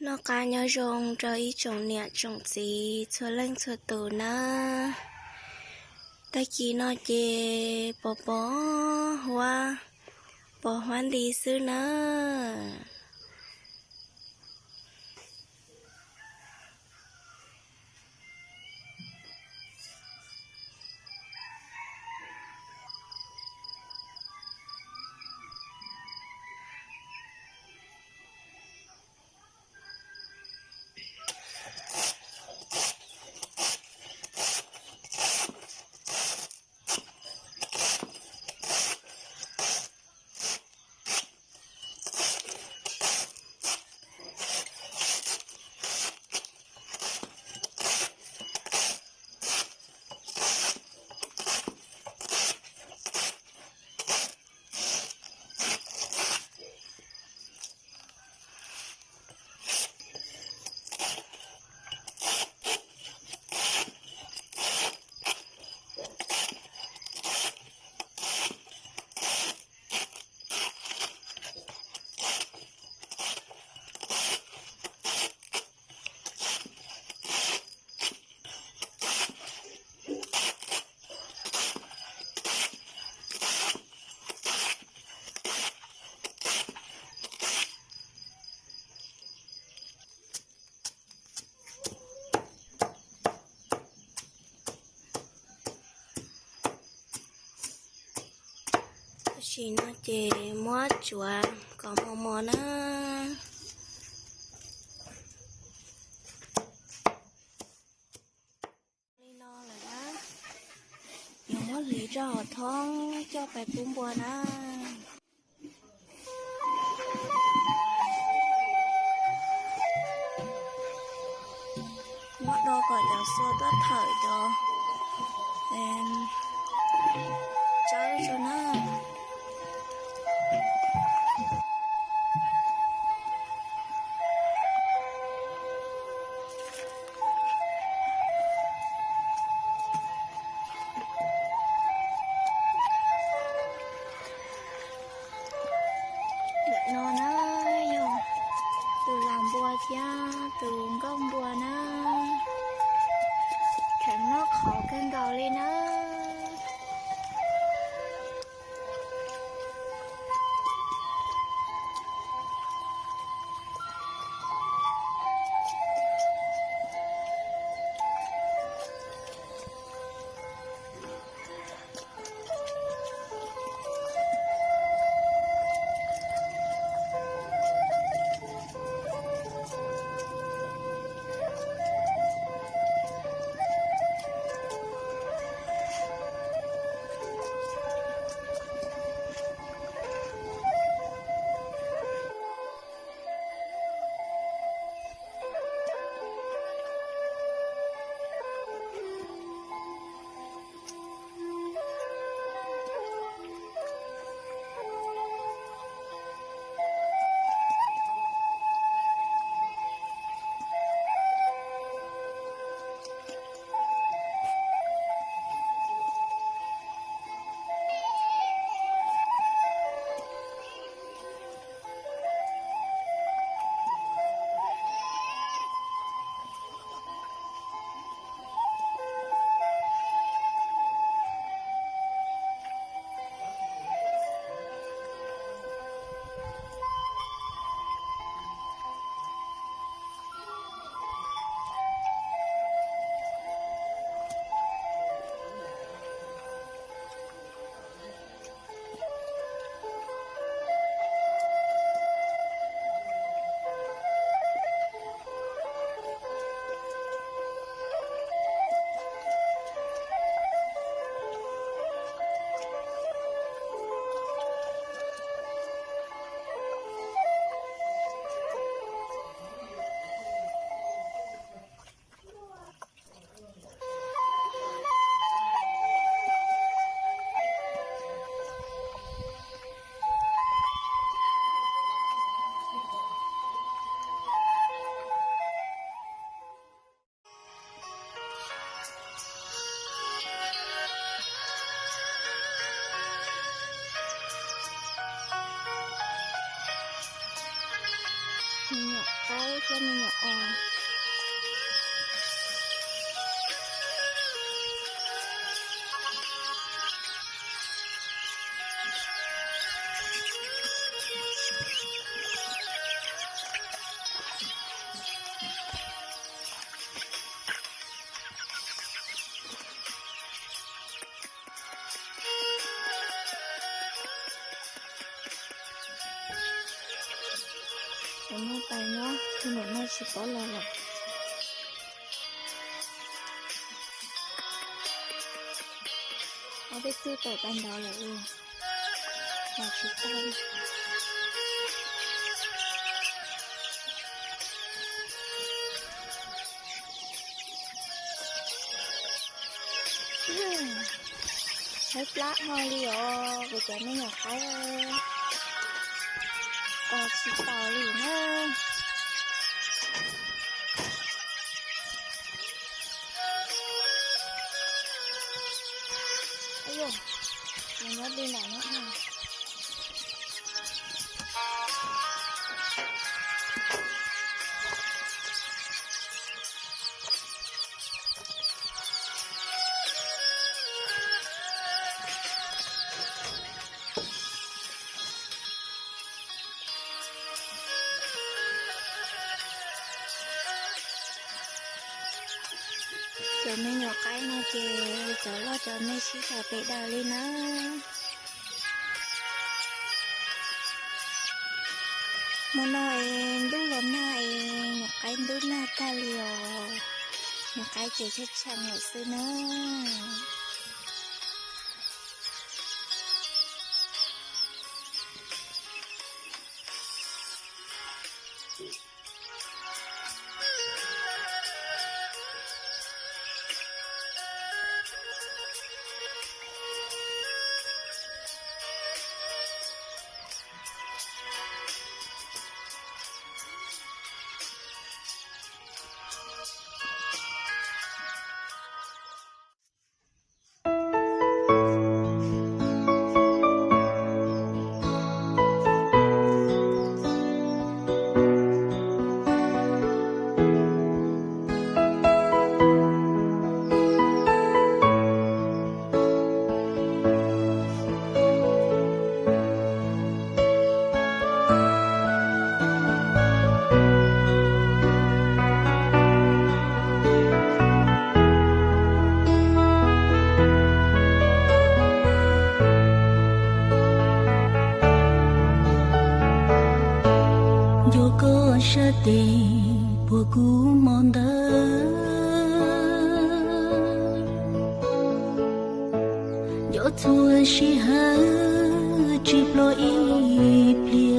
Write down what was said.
Noj qab nyob zoo rau ib tsoom niam tsoom txiv txhua leej txhua tus nawb. Tag kis no ces pos pos huab, pos huab nti xwb nawb. Tam sim no ces muab tsuav kom mos mos na. Li no lawm na, yuav muab hliv rau hauv thoob coj pais pub npua na. Muab do kom cov xua tuaj thawm cov tsawb tso na. Ntawm no na yog tus las npua thiab tus nkauj npua na. Kheev noj qhauv kawg nkaus li na. Me nyuam qaib thiab me nyuam os. Cov nyuj tais nyob tus niam no tsis paub los lawm. Ob peb tug tawm tag nrho lawm, los tsis tau. Haib plab hlo li os, kuv cov me nyuam qaib os, tsis taus li na. Nyob li ntawm no. Cov me nyuam qaib no ces cov loj cov me sib xyaw pes daws li na. Hmo no es ntuj los nag es nyuam qaib ntub nag tag li os. Nyuam qaib ces tshee tshee lawm xwb na. Nco koj sab tes puag kuv hmo ntawd, nco txhua sij hawm tsis ploj ib pliag.